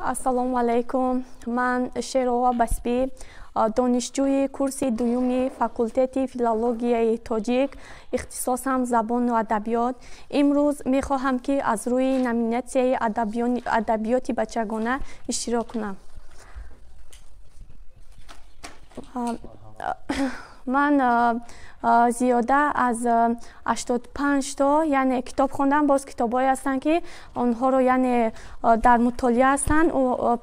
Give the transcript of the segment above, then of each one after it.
Ассалому алайкум. Ман Шерова Басбӣ, донишҷӯи курси дуюми факултети филологияи тоҷик, ихтисосам забону адабиёт. Имрӯз мехоҳам, ки аз рӯи номинатсияи адабиёти бачагона иштирок кунам. Ман зиёда аз 85 то, яъне, китоб хондам. Боз китобҳое ҳастанд, ки онҳоро, яъне, дар мутолиа ҳастанд,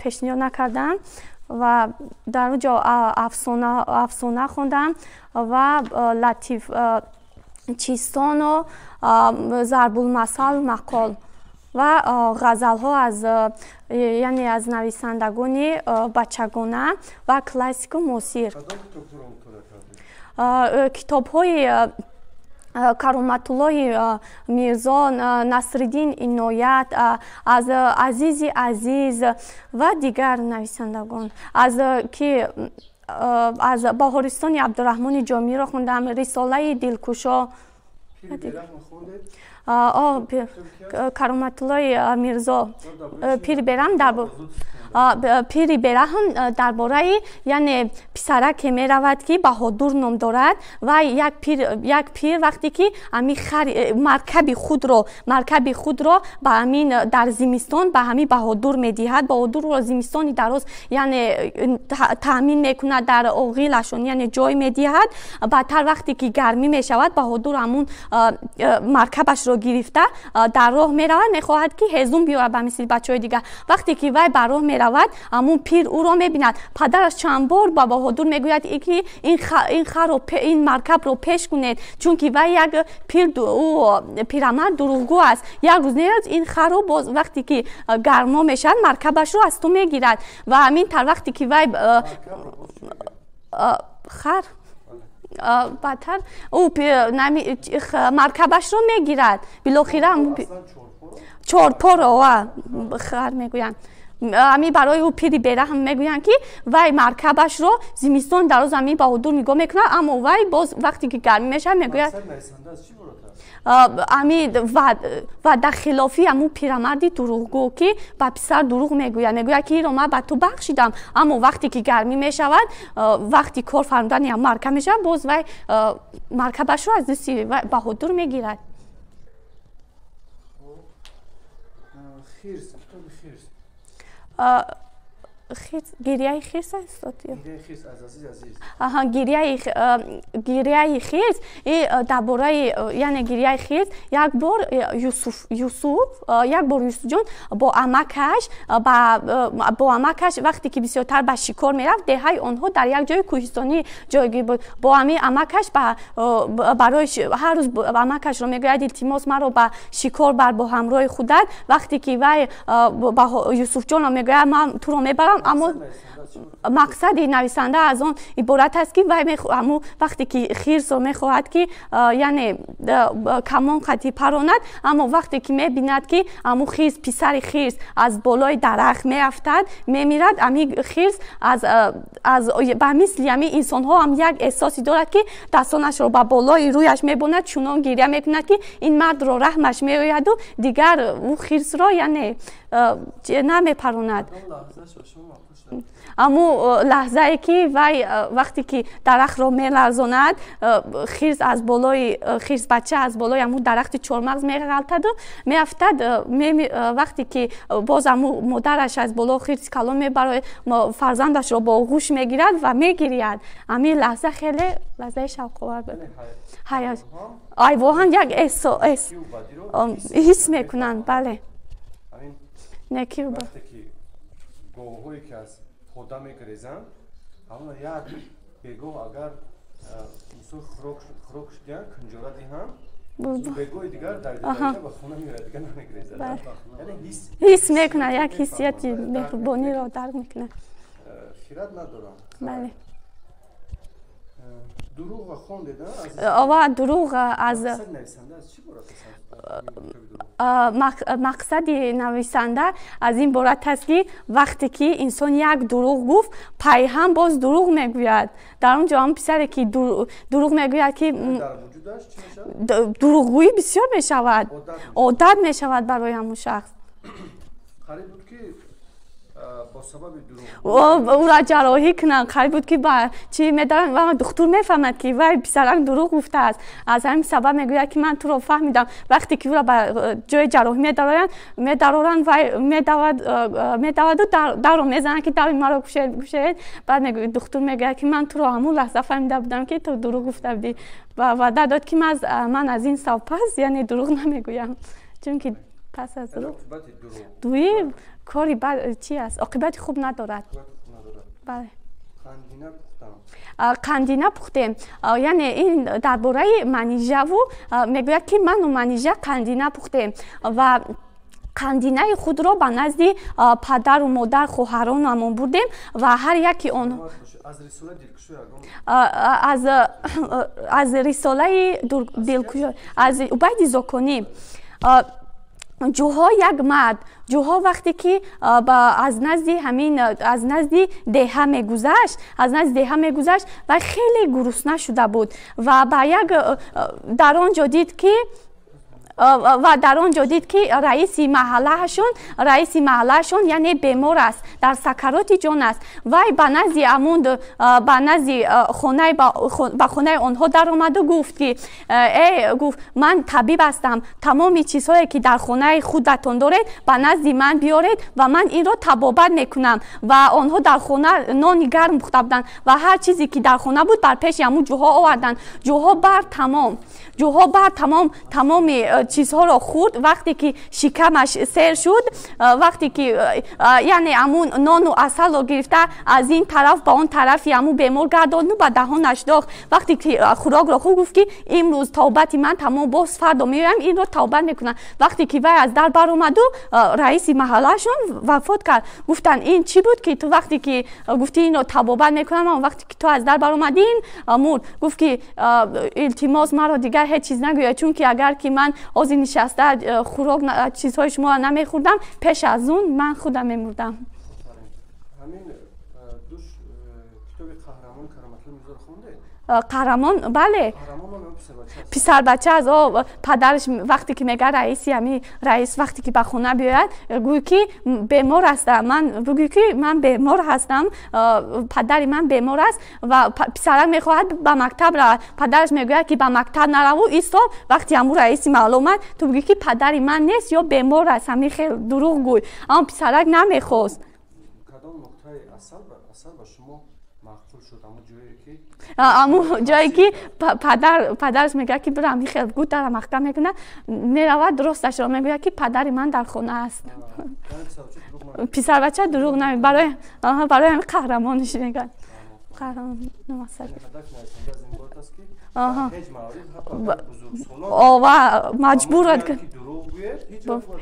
пешниҳод накардам. Ва дар он ҷо афсона хондам ва латиф чистону зарбулмасал, мақол ва ғазалҳо аз, яъне, аз нависандагони бачагона ва классику муосир. Китобҳои Кароматуллоҳи Мирзо, Насриддин Иноят, аз Азизи Азиз ва дигар нависандагон, аз ки аз Баҳористони Абдураҳмони Ҷомиро хондам, Рисолаи дилкушо. Кароматуллои Мирзо, Пири бераҳм. Пири бераҳм дар бораи, яъне, писараке меравад, ки Баҳодур ном дорад. Ва як пир вақте ки ами хар маркаби худро ба ҳамин дар зимистон ба ҳамин Баҳодур медиҳад. Баҳодурро зимистони дароз, яъне, таъмин мекунад, дар оғилашон, яъне, ҷой медиҳад. Баъдтар, вақте ки гармӣ мешавад, Баҳодур ҳамун маркабашро гирифта дар роҳ меравад, мехоҳад, ки ҳезум биёрад ба мисли бачаҳои дигар. Вақте ки вай ба роҳ меравад, ҳамун пир ӯро мебинад. Падараш чанд бор ба Баҳодур мегӯяд, ки ин харро, ин маркабро пеш кунед, чунки вай як пир, ӯ пирамард дурӯғгӯ аст. Як рӯз не, ин харро боз, вақте ки гармо мешавад, маркабашро аз ту мегирад. Ва ҳамин тар вақте ки вай хар баъдтар ӯ маркабашро мегирад, билохира чорпоро хар мегӯянд. Ами барои ӯ пири бераҳм мегӯянд, ки вай маркабашро зимистон дароз ами Баҳодур нигоҳ мекунад, аммо вай боз, вақте ки гармӣ мешавад, мегӯяд ами ваъдахилофӣ, ҳамун пирамарди дурӯғгӯ, ки ба писар дурӯғ мегӯяд. Мегӯяд, ки иро ман ба ту бахшидам, аммо вақте ки гармӣ мешавад, вақти кор фармудани маркаб мешавад, боз вай маркабашро аз дасти Баҳодур мегирад. Хирс, китоби Хирс. Хирс, гирияи хирс аст. Гирияи хирс аз Азиз Азиз. Аҳа, гирияи хирс и дар бораи, яъне, гирияи хирс. Як бор Юсуф, як бор Юсуфҷон бо амакаш, вақте ки бисёртар ба шикор мерафт, деҳаи онҳо дар як ҷои кӯҳистонӣ ҷойгир буд. Бо ами амакаш барои ҳар рӯз амакашро мегӯяд: «Илтимос, маро ба шикор бар бо ҳамроҳи худат». Вақте ки вай Юсуфҷонро мегӯяд: «Ман туро мебарам», аммо мақсади нависанда аз он иборат аст, ки вай ҳамун вақте ки хирсро мехоҳад, ки, яъне, камон қати паронад, аммо вақте ки мебинад, ки ҳамун хирс, писари хирс аз болои дарахт меафтад, мемирад, ами хирс аз ба мисли ами инсонҳо ҳам як эҳсосе дорад, ки дастонашро ба болои рӯяш мебонад, чунон гиря мекунад, ки ин мардро раҳмаш меояду дигар ӯ хирсро, яъне, намепаронад. Аммо лаҳзае ки вай, вақте ки дарахтро меларзонад, хирс аз болои, хирсбача аз болои ҳамун дарахти чормағз меғалтаду меафтад. Вақте ки боз ҳамун модараш аз боло, хирси калон мебарояд, фарзандашро бо оғӯш мегирад ва мегирияд. Ҳамин лаҳза хеле лаҳзаи шавқовар буд. Ҳайвонҳо як ҳис мекунанд, бале, некию Говҳое ки аз пода мегрезанд, ҳамона як бегоҳ агар мисол хӯрок диҳанд, кунҷора диҳанд, бегоҳи дигар дар ба хона меояд, дигар намегрезад. Ҳис мекунад, як ҳиссияти меҳрубониро дарк мекунад. Хирад надорам. Бале. Дурӯғ хондед? Ова, дурӯғ аз мақсади нависанда аз ин борат аст, ки вақте ки инсон як дурӯғ гуфт, пайҳам боз дурӯғ мегӯяд. Дар он ҷо ҳам писаре ки дурӯғ мегӯяд, ки дурӯғгӯӣ бисёр мешавад, одат мешавад барои ҳамун шахс. Қариб буд, ки Бо сабаби дурӯғ ӯро ҷарроҳӣ кунанд. Қариб буд, ки ба чӣ медаранд ва духтур мефаҳмад, ки вай писарак дурӯғ гуфтааст. Аз ҳамин сабаб мегӯяд, ки ман туро фаҳмидам. Вақте ки ӯро ба ҷои ҷарроҳӣ медароранд, вай медаваду дарро мезанад, ки дари маро кушоед. Баъд духтур мегӯяд, ки ман туро ҳамун лаҳза фаҳмида будам, ки ту дурӯғ гуфта будӣ, ва ваъда дод, ки ман аз ин сав пас, яъне, дурӯғ намегӯям, чунки пас аз дурӯғ дуи кори бад чи аст, оқибати хуб надорад. Бале, қандина пухтем, яъне ин дар бораи Манижаву мегӯяд, ки ману Манижа қандина пухтем ва қандинаи худро ба назди падару модар, хоҳаронамон бурдем ва ҳар яки он аз рисолаи дилкушо аз Убайди Зоконӣ. Ҷӯҳо як мард, ҷӯҳо вақте ки аз назди ҳамин, аз назди деҳа мегузашт, аз назди деҳа мегузашт ва хеле гурусна шуда буд ва ба як дар он ҷо дид ки ва дар он ҷо дид, ки раиси маҳаллаашон, яъне, бемор аст, дар сакароти ҷон аст. Вай ба назди амун ба назди хонаи ба хонаи онҳо даромаду гуфт, ки э, гуфт, ман табиб ҳастам, тамоми чизҳое ки дар хонаи худатон доред, ба назди ман биёред ва ман инро табобат мекунам. Ва онҳо дар хона нони гарм пухта буданд ва ҳар чизе ки дар хона буд, бар пеши ҳамун ҷӯҳо оварданд. Ҷӯҳо бар тамом тамоми чизҳоро хӯрд. Вақте ки шикамаш сер шуд, вақте ки, яъне, ҳамун нону асалро гирифта, аз ин тараф ба он тарафи ҳамун бемор гардонду, ба даҳонаш дохт. Вақте ки хӯрокро хӯрд, гуфт, ки имрӯз табобати ман тамом, боз фардо меоям, инро табобат мекунам. Вақте ки вай аз дар баромаду, раиси маҳаллаашон вафот кард. Гуфтанд: ин чӣ буд, ки ту вақте ки гуфтӣ инро табобат мекунам, вақте ки ту аз дар баромадӣ, ин мурд? Гуфт, ки илтимос, маро дигар ҳеҷ чиз нагӯяд, чунки агар ки ман ҳозир нишаста хӯрок, чизҳои шуморо намехӯрдам, пеш аз он ман худам мемурдам. Ҳамин душ китоби «Қаҳрамон» Кароматулло Мирзоро хондед? «Қаҳрамон», бале. Писарбача аз о падараш вақте ки мега раиси ҳами раис вақте ки ба хона биёяд, гӯй, ки бемор ҳастам ман, бигӯй, ки ман бемор ҳастам, падари ман бемор аст. Ва писарак мехоҳад ба мактаб равад. Падараш мегӯяд, ки ба мактаб нараву исто, вақти ҳамун раиси маҳалла омад, ту бигӯй, ки падари ман нест ё бемор аст, ҳамин хел дурӯғ гӯй. Аммо писарак намехост. Кадом нуқтаи асар ба шумо маъқул шуд? Ҳамун ҷое ки Ҳамун ҷое ки падараш мегӯяд, ки бира, ҳамин хел гӯ, дара маҳкам мекунад, меравад, росташро мегӯяд, ки падари ман дар хона аст. Писарбача дурӯғ наме, барои ҳамин қаҳрамониш мегӯяд, қаҳрамон. Ва маҷбур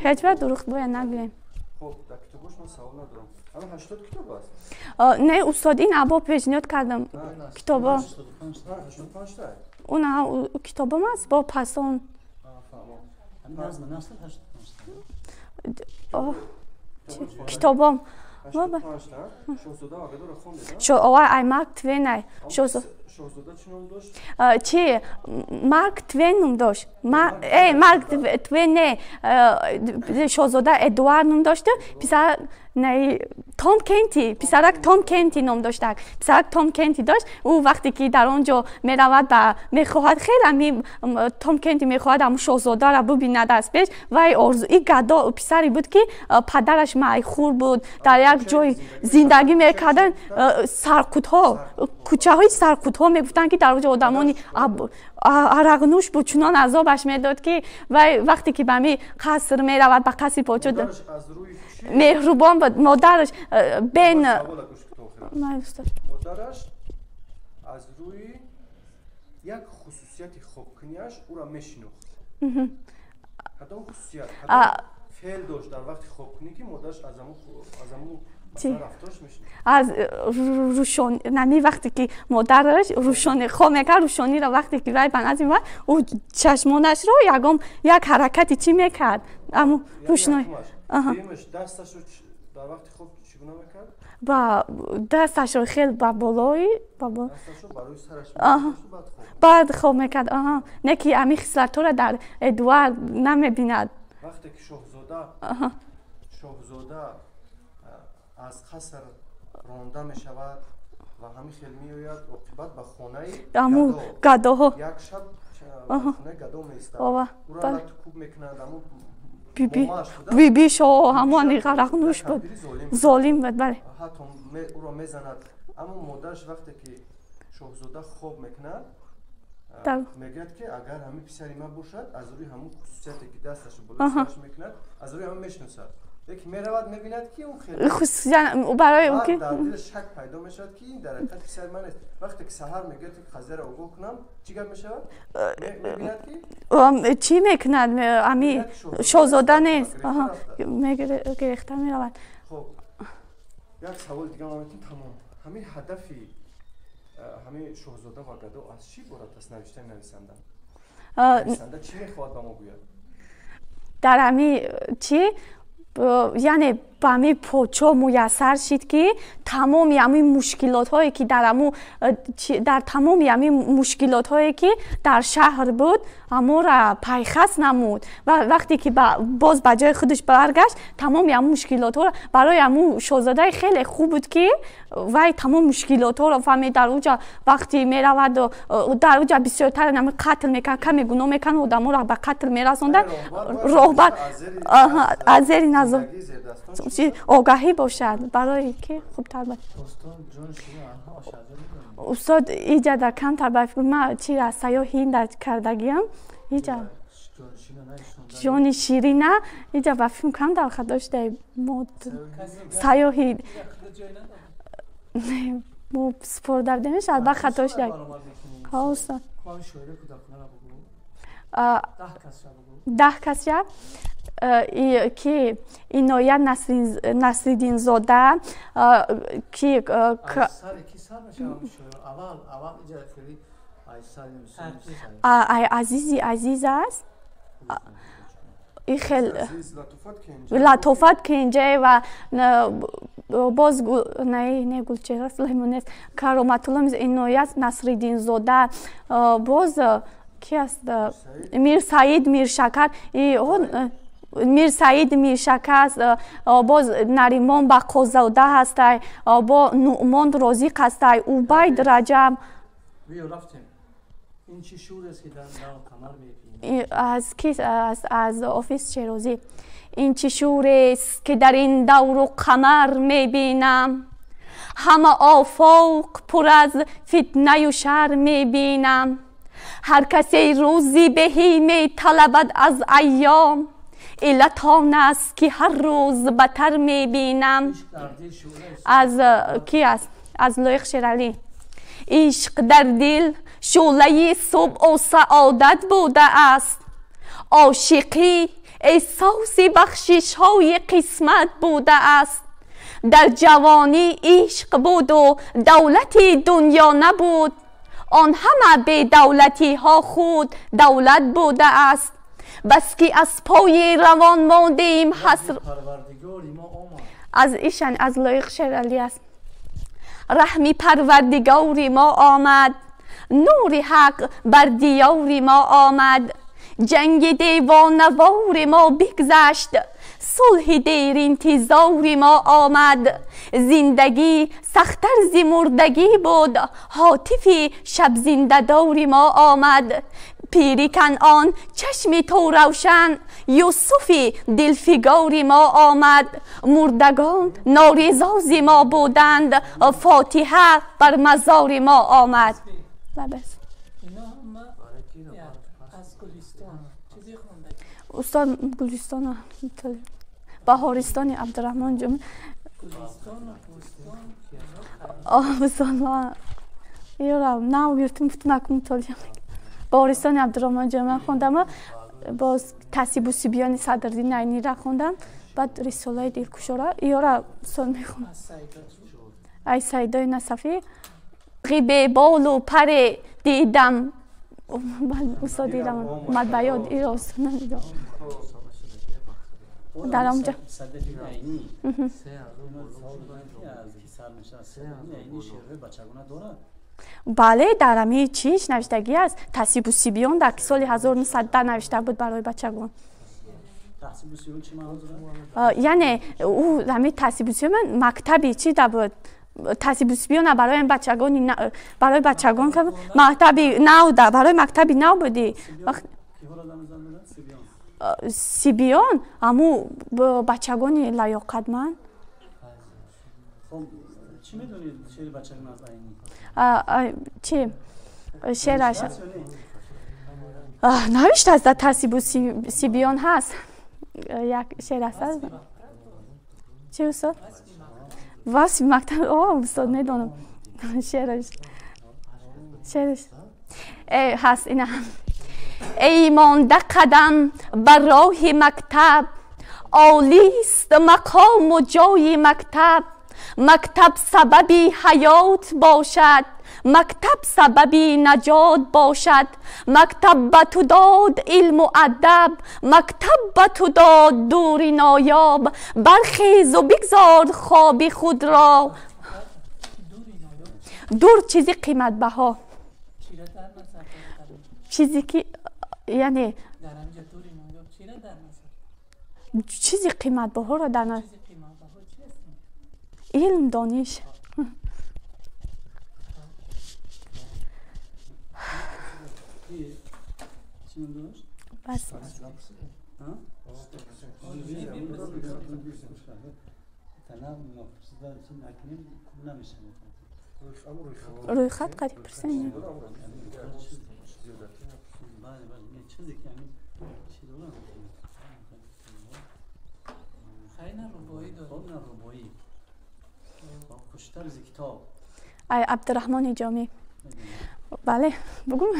ҳеҷ вақт дурӯғ бояд нагӯем. Не, устод, ин або пешниҳод кардам китобо, он китобам аст бо пасон китобом. Ай Марк Твенай. Чи, Марк Твен ном дошт? Э, Марк Твен не, шоҳзода Эдуард ном дошту писар не, Том Кенти, писарак Том Кенти ном доштак. Писарак Том Кенти дошт. Ӯ вақте ки дар он ҷо меравад, ба мехоҳад хеле ами Том Кенти мехоҳад ҳамун шоҳзодаро бубинад аз пеш. Вай орзу и гадо писаре буд, ки падараш майхӯр буд, дар як ҷой зиндагӣ мекарданд, сарқутҳо, кӯчаҳои сарқутҳо мегуфтанд, ки дар он ҷо одамони арақнӯш буд. Чунон азобаш медод, ки вай вақте ки ба ами қаср меравад, ба қасри подшоҳ, меҳрубон буд модараш бен. Модараш аз рӯи як хусусияти хобкунияш ӯро мешинохт. Кадом хусусият, феъл дошт дар вақти хобкунӣ, ки модараш аз аму аз рӯшон нами? Вақте ки модараш рӯшони хоб мекард, рӯшониро вақте ки вай ба назди меомад, ӯ чашмонашро ягон як ҳаракати чӣ мекард, аму рӯшнои. Дар вақти хоб чӣ гуна мекард? Ба дасташро хел ба болои баъд хоб мекард. Не ки ами хислатҳоро дар Эдуард намебинад. Вақте ки шоҳзода Аз қаср ронда мешавад ва ҳамин хел меояд, оқибат ба хонаи гадоҳо як шаб хонаи гадо меистад, ӯро лату кӯб мекунанд. Аммо биби шоҳ ҳамон ғарақнӯш буд, золим буд, бале. Ҳатто ӯро мезанад. Аммо модараш вақте ки шоҳзода хоб мекунад, мегӯяд, ки агар ҳамин писари ман бошад, аз рӯи ҳамун хусусияте ки дасташо болои сараш мекунад, аз рӯи ҳамон мешиносад. Лекин меравад, мебинад, ки он хеле хусусият барои ӯ ки дар дилаш шак пайдо мешавад, ки ин дар ҳақиқат писари ман нест. Вақте ки саҳар мегӯяд, ки қазияро огоҳ кунам, чӣ гап мешавад? Мебинад, ки чӣ мекунад? Ами шоҳзода нест, гирехта меравад. Хоб, як саволи дига ман метавонам, тамом. Ҳамин ҳадафи ҳамин шоҳзода ва гадо аз чӣ иборат аст? Навиштаи нависанда, нависанда чӣ мехоҳад ба мо гӯяд? Дар ҳами чӣ, яъне ба ҳамин подшоҳ муяссар шид, ки тамоми ҳамин мушкилотҳое ки дар ҳамун, дар тамоми ҳамин мушкилотҳое ки дар шаҳр буд, ҳамонро пайхас намуд. Ва вақте ки боз ба ҷои худаш баргашт, тамоми ҳамун мушкилотҳоро барои ҳамун шоҳзодаи хеле хуб буд, ки вай тамом мушкилотҳоро фаҳмид. Дар уҷа вақте меравад, дар уҷа бисёртар ҳамин қатл мекард, каме гуноҳ мекард, одаморо ба қатл мерасонданд. Роҳбар аз зери назор огаҳӣ бошад, барои ки хубтар бад. Устод, иҷа дар камтар ба ма чира саёҳи ҳинд кардагиам, иҷа ҷони ширина, иҷа ба филм камтар хато шудай. Мо саёҳи мо супорда будем, албат хато шудай. Ҳа, устод, 10 кас ша ки Иноят Насриддинзода, ки Азизи Азиз аст, хел Латофат Кенҷаева, боз не, Гулчеҳра Сулаймонест, Кароматулло, Иноят Насриддинзода, боз ки аст, Мирсаид Миршакар, Мирсаид Миршакар аст, боз Наримон Бақозода ҳастай, бо Нуъмон Розиқ ҳастай, Убайд Раҷаб. Аз ки? Аз Офис Шерозӣ. Ин чӣ шӯрест, ки дар ин давру қамар мебинам? Ҳама офоқ пур аз фитнаю шар мебинам. Ҳар касе рӯзи беҳӣ металабад аз айём, иллат он аст, ки ҳар рӯз батар мебинам. Аз ки аст? Аз Лоиқ Шералӣ. Ишқ дар дил шӯълаи субҳу саодат будааст, ошиқӣ эҳсоси бахшишҳои қисмат будааст. Дар ҷавонӣ ишқ буду давлати дунё набуд, он ҳама бедавлатиҳо худ давлат будааст. Баски аз пои равон мондем ҳаср. Аз ишан, аз Лоиқ Шералӣ аст. Раҳми Парвардигори мо омад, нури ҳақ бар диёри мо омад. Ҷанги девонавори мо бигзашт, сулҳи деринтизори мо омад. Зиндагӣ сахттар зи мурдагӣ буд, ҳотифи шабзиндадори мо омад. Пири Канъон, чашми ту равшан, Юсуфи дилфигори мо омад. Мурдагон норизози мо буданд, фотиҳа бар мазори мо омад. Устод, Гулистон, Баҳористони Абдураҳмон Ҷумӣ. Ёра нав гирифтим, гуфтим, акун мутолиа. Баҳористони Абдураҳмон Ҷумӣ хондам, боз Таҳсибу сибиёни Садриддин Айнира хондам, баъд Рисолаи дилкушора ёра устод мехонам. Ай Саидои Насафӣ ғибеболу паре дидам. Устод, дидам, омад ба ёд, иро устод намедонам дар онҷа. Бале, дар ҳамин чиш навиштагӣ аст, Таҳсибу сибиён дар соли 1910 навишта буд барои бачагон. Яъне ӯ ҳамин таҳсибусиён мактаби чи да буд? Таҳсибусиёна барои бачагони барои бачагон мактаби нав да барои мактаби нав буди. Сибиён ҳаму бачагони лаёқатманд. Чӣ медонед шеъри бачагон аз Айнӣ? Чи шеъраш навиштааст дар таҳсибу сибиён ҳаст як шеър аст. Чи устод? Васфи мактаб. О, устод, медонам шеъраш. Шеъраш ҳаст ина. Эй монда қадам ба роҳи мактаб, олист мақому ҷои мактаб. Мактаб сабаби ҳаёт бошад, мактаб сабаби наҷот бошад. Мактаб ба ту дод илму адаб, мактаб ба ту дод дури ноёб. Бархезу бигзор хоби худро. Дур чизи қиматбаҳо, чизе ки яъне чизи қиматбаҳоро дар илм, дониш. Бас. Рӯйхат қариб пурсем. Ай Абдураҳмони Ҷомӣ. Бале, бугум.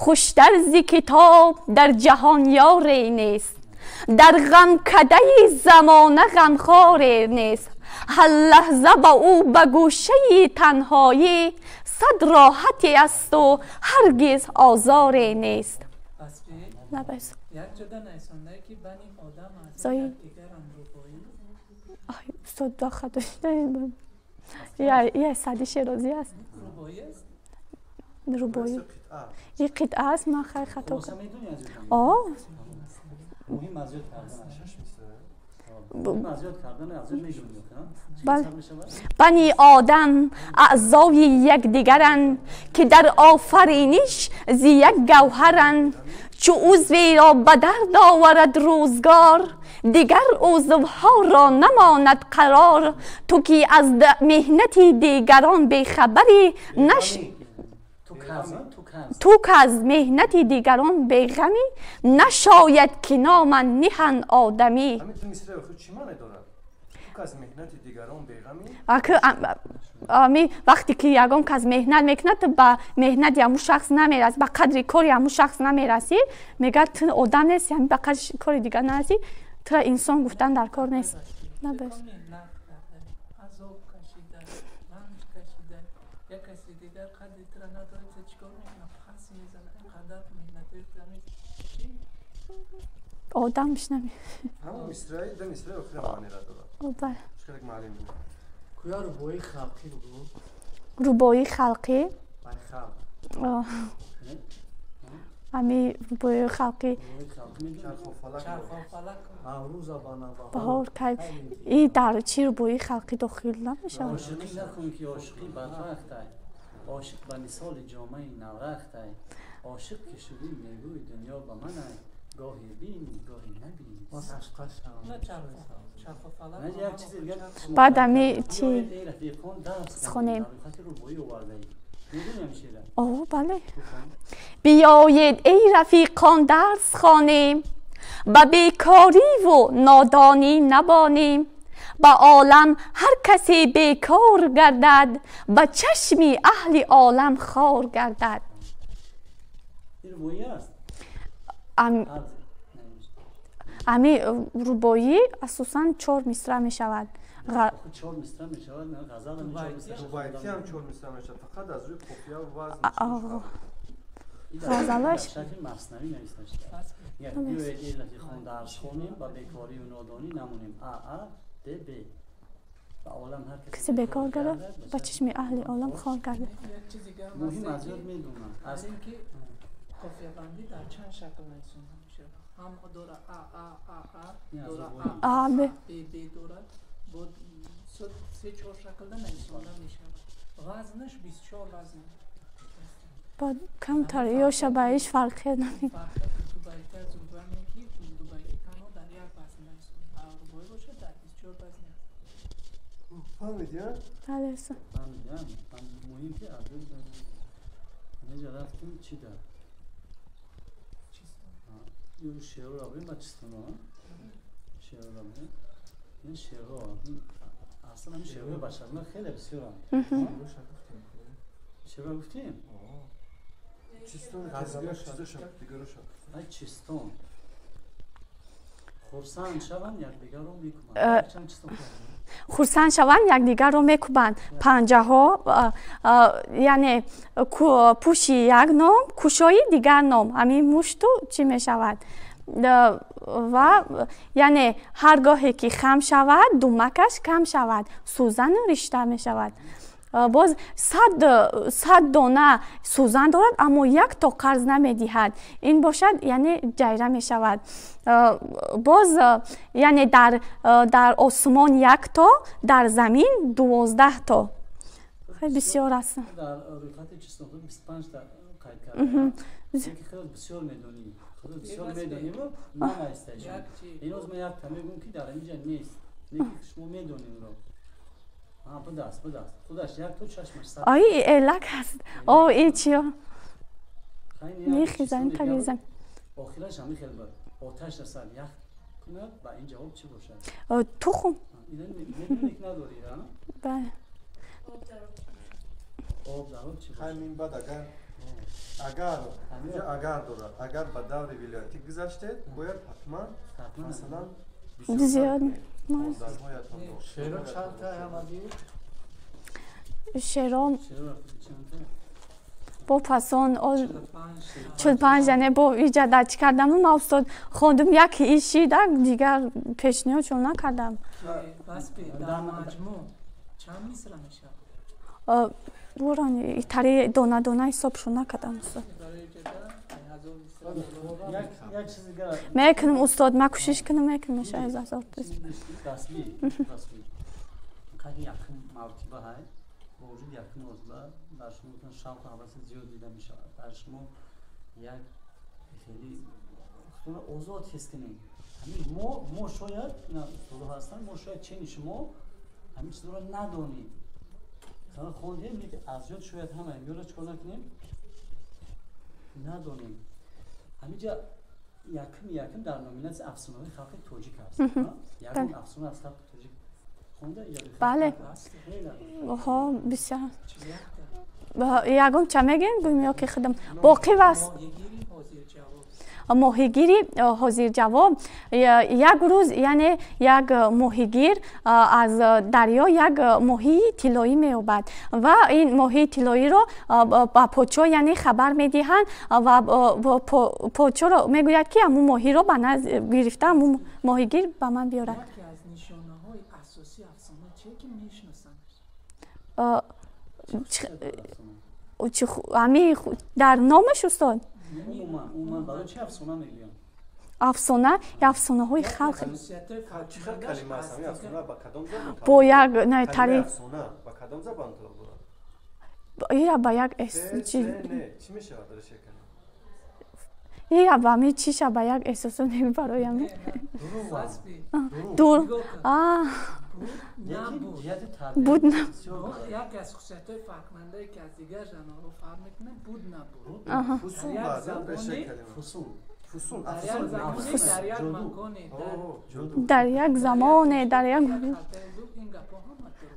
Хуштар зи китоб дар ҷаҳон ёре нест, дар ғамкадаи замона ғамхоре нест. Ҳар лаҳза ба ӯ ба гӯшаи танҳоӣ сад роҳате асту ҳаргиз озоре нест. Устод, хато я Саъди Шерозӣ аст. Рубоӣ. Ин қитъа аст, ман хай хато кардам. Бани одам аъзои якдигаранд, ки дар офариниш зи як гавҳаранд. Чу узверо ба дард оварад рӯзгор, дигар узвҳоро намонад қарор. Ту ки аз меҳнати дигарон бехабарӣ, ту ки аз меҳнати дигарон беғамӣ, нашояд ки номанд ниҳанд одамӣ. Вақте ки ягон кас меҳнат мекунад, ту ба меҳнати ҳамун шахс намерасӣ, ба қадри кори ҳамун шахс намерасӣ. Мегӯяд ту одам нести, ҳамин ба қадри кори дигар нарасӣ, тура инсон гуфтан дар кор нест. Одам мешнавӣ. Рубоии халқӣ? Ами рубоии халқӣ. Баҳор кай и дар чӣ рубоии халқӣ дохил намешавад? Ошиқӣ накун ки ошиқӣ бадбахтай, ошиқ ба мисоли ҷомаи наврахтай. Ошиқ ки шудӣ мегӯй дунё ба манай, гоҳе бинӣ гоҳе набинӣ. Баъд ами чи схонем? О, бале. Биёед эй рафиқон дарс хонем, ба бекориву нодонӣ набонем. Ба олам ҳар касе бекор гардад, ба чашми аҳли олам хор гардад. Ами рубоӣ асосан чор мисра мешавад. Ғазалаш касе бекор гардад, ба чашми аҳли олам хор гардад. Муҳим аз ёд медонам. Қофиябандӣ дар чанд шакл нависонда мешавад? Ҳам дора А, А, А, А, дора А, А, Б. Б, Б дорад. Бо се чор шаклда нависонда мешавад. Вазнаш 24 вазн. Ба камтар ёша ба иш фарқият намекунад. Фарқияти дубайта аз рубоӣ ки дубайти танҳо дар як вазн нависонда, а рубоӣ бошад, дар 24 вазн аст. Фаҳмидӣ, а? Бале, устод. Фаҳмидам. Муҳим ки аз инҷа рафтем чӣ дар Чистон. Ю шеърро бибин ба чистоно, шеърро бибин, ин шеърҳо аслан ҳамин шеърҳои башарма хеле бисёранд. Шеърро гуфтем. Чистон дигар чизоша, дигароша. Ай, чистон: хурсанд шаванд, якдигарро мекӯбанд. Чанд чистон? Хурсанд шаванд, якдигарро мекӯбанд панҷаҳо, яъне пӯши як ном, кушои дигар ном, ҳамин мушту чӣ мешавад, ва яъне ҳар гоҳе ки хам шавад, думакаш кам шавад, сӯзану ришта мешавад. Боз 100 дона сӯзан дорад, аммо як то қарз намедиҳад, ин бошад, яъне ҷайра мешавад. Боз, яъне дар осмон як то, дар замин 12 то. Хеле бисёр аст. Дар рӯйхати чистонҳо 25 та қайд кардам, ки хеле бисёр медонӣ, худо бисёр медониву нанавистаишон. Иноз ман якта мегӯм, ки дар инҷа нест, не ки шумо медонинро. Будаст, будаст, худаш як то чашмаш. Ай, элак аст. О, и чиё мехезан, тавезан. Охираш ҳамин хел буд: оташ расад, ях кунад, ба ин ҷавоб чӣ бошад? Тухм. Медонӣ, ки надорӣ? Бале. Об дар об чӣ? Ҳамин баъд агар дорад, агар ба даври вилоятӣ гузаштед, бояд ҳатман, масалан, зиёд. Шеъро чанд та ҳамагӣ? Шеъро бо пасон 45, яъне бо иҷа дар чӣ кардаму ма, устод, хондум, як иши да дигар пешниҳодшон накардам. Дар маҷмӯъ чанд мисра мешавад? Бурон тари дона дона ҳисобшон накардам, устод. Мекунам, устод, ма кӯшиш кунам, мекунам, мешавад 1000. Якум мартиба ҳай, бо вуҷуди якум мартиба дар шумо шавқу ҳаваси зиёд дида мешавад. Дар шумо як хеле худро озод ҳис кунем. Ҳамин мо шояд, ина устодо ҳастанд, мо шояд чени шумо ҳамин чизро надонем. Масалан, хондем, лекин аз ёд шояд ҳама ёро чикор накунем, надонем. Ҳаминҷа якум дар номинатсия афсонаҳои халқи тоҷик аст. Ягон афсона аз халқи тоҷик хонда? Бале, ҳо, бисёр. Ягон ча мегем, гӯем ё ки худам боқӣ васт? Моҳигири ҳозирҷавоб. Як рӯз, яъне, як моҳигир аз дарё як моҳии тиллоӣ меёбад ва ин моҳии тиллоиро ба подшоҳ, яъне, хабар медиҳанд ва подшоҳро мегӯяд, ки ҳамун моҳиро ба назд гирифта, ҳамун моҳигир ба ман биёрад. Яке аз нишонаҳои асосии афсона чие, ки мешиносандаш? Ҳами дар номаш, устод. Умуман, барои чи афсона мегӯянд? Афсона я афсонаҳои халқ. Чӣ хел калима аст ҳамин афсона, ба кадом забон? Бо як тари. Афсона ба кадом забон талаб дорад? Ира ба як чӣ мешавад решаи калима? Ира ба ми чиша ба як эҳсосо бароям дур буд. Яке аз хусусиятҳои фарқмандае, ки аз дигар жанрҳо фарқ мекунад, буд набуд. Фусун, решаи калима фусун. Фусун. Дар як маконе. Дар як замоне, дар як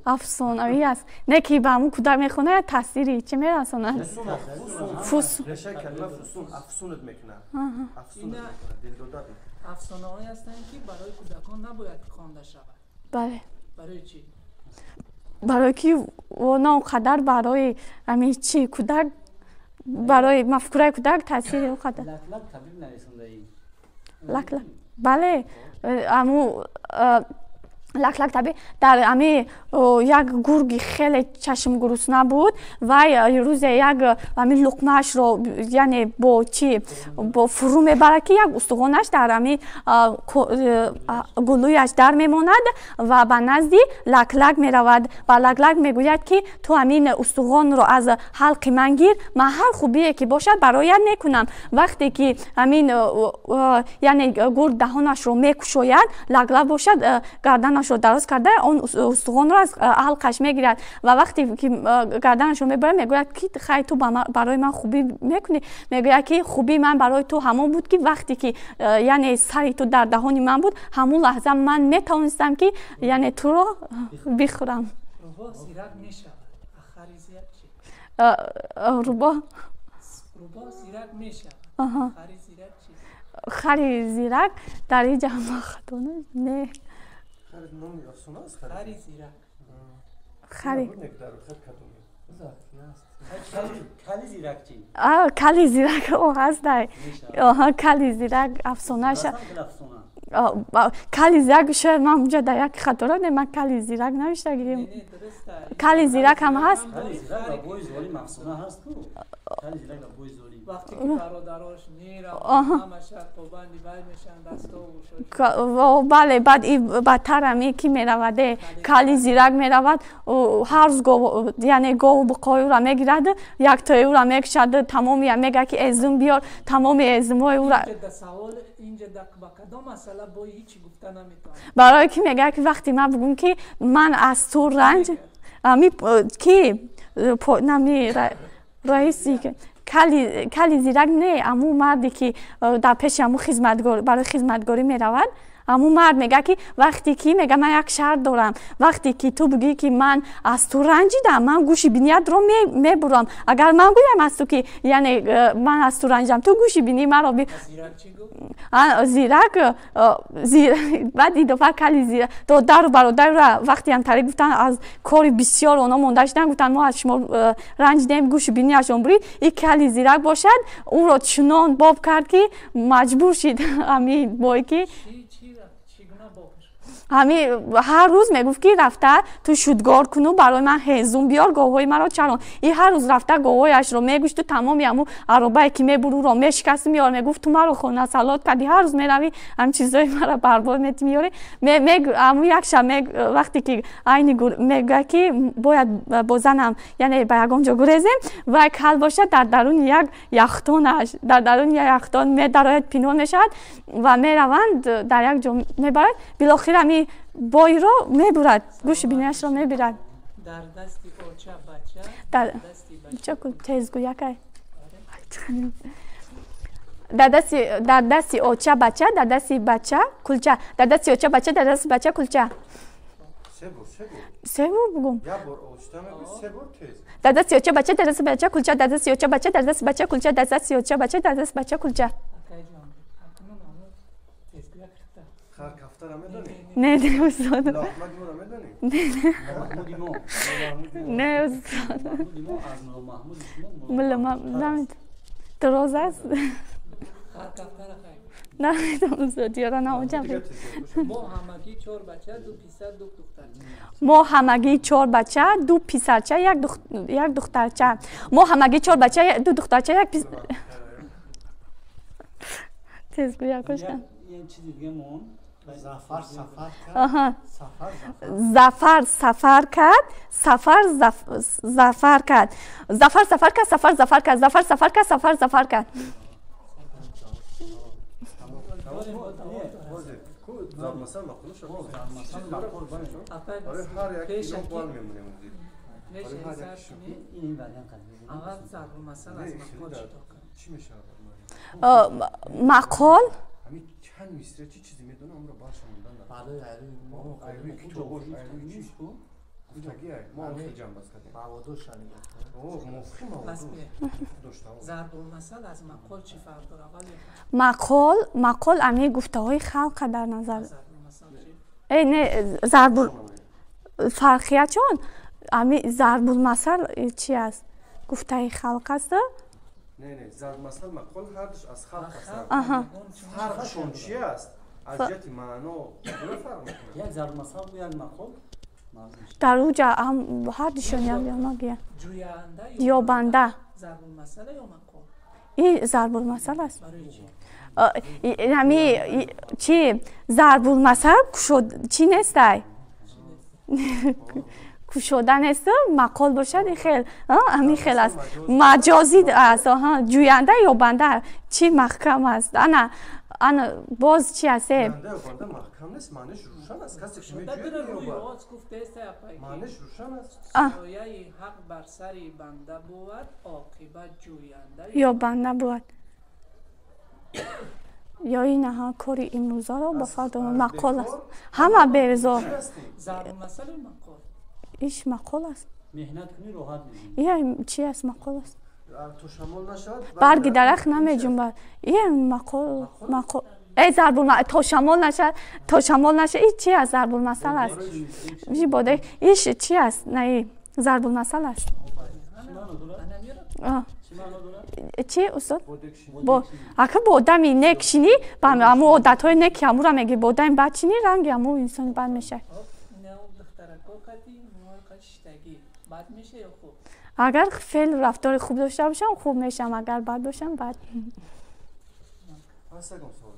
афсонавӣ аст, не ки ба ҳамун кӯдак мехонад, таъсири чӣ мерасонад? Фусун, решаи калима фусун, афсунат мекунад, афсунат мекунад, дилдодат. Афсонаҳое ҳастанд, ки барои кӯдакон набояд хонда шавад. Бале. Барои чӣ? Барои ки на он қадар барои ҳамин чи кӯдак, барои мафкураи кӯдак таъсири он қадар. Лаклак, бале, аму. Лак-лак таби дар ами як гурги хеле чашмгурусна буд. Вай рӯзе як ами луқмаашро, яъне бо чи, бо фурӯ мебарад, ки як устухонаш дар ами гулӯяш дар мемонад ва ба назди Лак-лак меравад ва Лак-лак мегӯяд, ки ту ҳамин устухонро аз ҳалқи ман гир, ман ҳар хубие ки бошад, бароят мекунам. Вақте ки ҳамин, яъне гург даҳонашро мекушояд, Лак-лак бошад, гарданашро дароз карда, он устухонро аз ҳалқаш мегирад ва вақте ки гарданашро мебарад, мегӯяд, ки хай, ту барои ман хубӣ мекунӣ? Мегӯяд, ки хубии ман барои ту ҳамон буд, ки вақте ки, яъне сари ту дар даҳони ман буд, ҳамон лаҳза ман метавонистам, ки яъне туро бихӯрам. Рӯбоҳ зирак мешавад, а хари зирак чӣ? Рӯбоҳ Рӯбоҳ зирак мешавад, хари зирак чӣ? Хари зирак дар ин ҷа хато не. Хари номи афсона аст. Хари зирак. Хари Кали зирак чӣ? Кали зирак о ҳастай. Кали зирак афсонаша. Кали зирак шояд ман унҷа дар як хатора не, ман кали зирак навишта гирем. Кали зирак ҳам ҳаст. Кали зирак ва бои золим афсона ҳаст ку. Кали зирак ва бои золим. Вақте ки бародарош мераванд, ҳамаша побанди вай мешаванд, дастову. Бале, баъд и бадтар ами ки мераваде, кали зирак меравад, ҳар рӯз гов, яъне гову буқои ӯра мегирад, яктои ӯра мекушад, тамоми мегӯяд, ки эзум биёр, тамоми эзумҳои ӯра. Савол инҷа ба кадом масъала бо ҳичи гуфта наметавонад? Барое ки мегӯяд, ки вақте ман бигӯм, ки ман аз ту ранҷ ами ки нами раиси кали зирак не, аму марде ки дар пеши аму хизматгор барои хизматгорӣ меравад, аму мард мегӯяд, ки вақте ки мега, ман як шарт дорам: вақте ки ту бигӯӣ, ки ман аз ту ранҷидам, ман гӯши биниятро мебурам. Агар ман гӯям аз ту, ки яъне ман аз ту ранҷидам, ту гӯши бинии маро. Зирак баъд идофа кали зирак додару бародарро вақте ҳамтари гуфтанд, аз кори бисёр онҳо монда шуданд, гуфтанд, мо аз шумо ранҷидем, гӯши биниашон бурид. И кали зирак бошад, ӯро чунон боб кард, ки маҷбур шид ами бой, ки ҳами ҳар рӯз мегуфт, ки рафта ту шудгор куну барои ман ҳезум биёр, говҳои маро чарон. И ҳар рӯз рафта говҳояшро мегӯшту тамоми ҳаму аробае ки мебур, ӯро мешикасту меёр. Мегуфт, ту маро хонасалот кардӣ, ҳар рӯз меравӣ, ҳам чизои маро барбод мети, меёрӣ. Аму як шаб вақте ки айни мегӯяд, ки бояд бо занам, яъне ба ягон ҷо гурезем, вай кал бошад, дар даруни як яхтонаш, дар даруни як яхтон медарояд, пинҳон мешавад ва мераванд, дар як ҷо мебарад. Билохир ами бойро мебурад, гӯши биниашро мебирад. Дар дасти оча бача. Тезгӯякай. Дар дасти оча бача, дар дасти бача кулча, дар дасти оча бача, дар дасти бача кулча. Се бор бугум. Дар дасти оча бача, дар дасти бача кулча, дар дасти оча бача, дар дасти бача кулча, дар дасти оча бача, дар дасти бача кулча. Харкафтара медонӣ? Не, не, устод. Лоахмади моро медонӣ? Не, устод. Дроз аст. Намедонам, устод, ёра наоҷам. Мо ҳамагӣ чор бача, ду писар, ду духтарча. Мо ҳамагӣ чор бача, ду писарча, як духтарча. Мо ҳамагӣ чор бача, ду духтарча, як пис. Тезгӯя кошкам. Чизи дига мон. Зафар сафар кард. Зафар сафар кард, сафар зафар кард. Зафар сафар кард, сафар зафар кард, Зафар сафар кард, сафар зафар кард. Зарбулмасал мақулаша. Барои ҳар як бал мемонем. Аввал зарбулмасал аз мақол ҷудо кун. Чӣ мешавад? Мақол ҳамин чанд мисра чӣ чизе медонам, амро барша мондан. Айрӯи китобош, айрӯи чӣ гуфтагӣ, мо ҳам хеле ҷамъбаст кардем. Мувофиқи мавзӯъ доштам. Зарбулмасал аз мақол чӣ фарқ дорад? Мақол ами гуфтаҳои халқа дар назар. Э, не, зарбул фарқият чон ами зарбулмасал чи аст? Гуфтаи халқ аст. Не, не, зарбулмасал, мақол ҳардуш аз халқ ҳастанд. Фарқшон чи аст? Аз ҷиҳати маъно чӣ фарқ мекунад? Як зарбулмасал бу як мақол маълум мешавад. Дар уҷа ҳам ҳар душониям ёмагия. Ҷӯянда ё банда. Зарбулмасала ё мақол? И зарбулмасал аст. Барои чӣ? Ҳами чи зарбулмасал кушод чӣ нестай, кушода нест, мақол бошад, и хел ҳами хел аст, маҷозӣ аст. Ҷӯянда ё банда чӣ маҳкам аст, ана ана боз чи аст? Ҷӯянда ё банда маҳкам нест, маъниш рӯшан аст. Касе ки Шуда меҷӯяд, дара рӯи меёбад. рост гуфтаеста апай ки Маъниш рӯшан аст. Сояи ҳақ бар сари банда бувад, оқибат ҷӯянда ё банда бувад ё инаҳа кори имрӯзаро ба фардо аз мақол аст. Бекор Ҳама березо. чӣ ҳастем? Зарбулмасал ё мақол? Иш мақол аст. Меҳнат кунӣ, роҳат мебинӣ. Ия чи аст? Мақол аст. То шамол нашавад, барги дарахт намеҷунбад. Ия мақол, мақол э зарбулма то шамол нашавад, то шамол нашавад, и чи аст? Зарбулмасал аст. Иши боде иш чи аст? На, и зарбулмасал аст. Чӣ маъно дорад? Ана мера. Чӣ маъно дорад? Чи, устод? Бодекшинӣ. Бо ака бо одами нек шинӣ, ба ҳамун одатҳои неки ҳамура мегирӣ, бо одами бад шинӣ, ранги ҳамун инсони бад мешавад. Ҳоп, ина духтарако қати мои қат шиштагӣ бад меша ё хуб? Агар феълу рафтори хуб дошта бошам, хуб мешавам, агар бад бошам, бад. Пас ягон савол.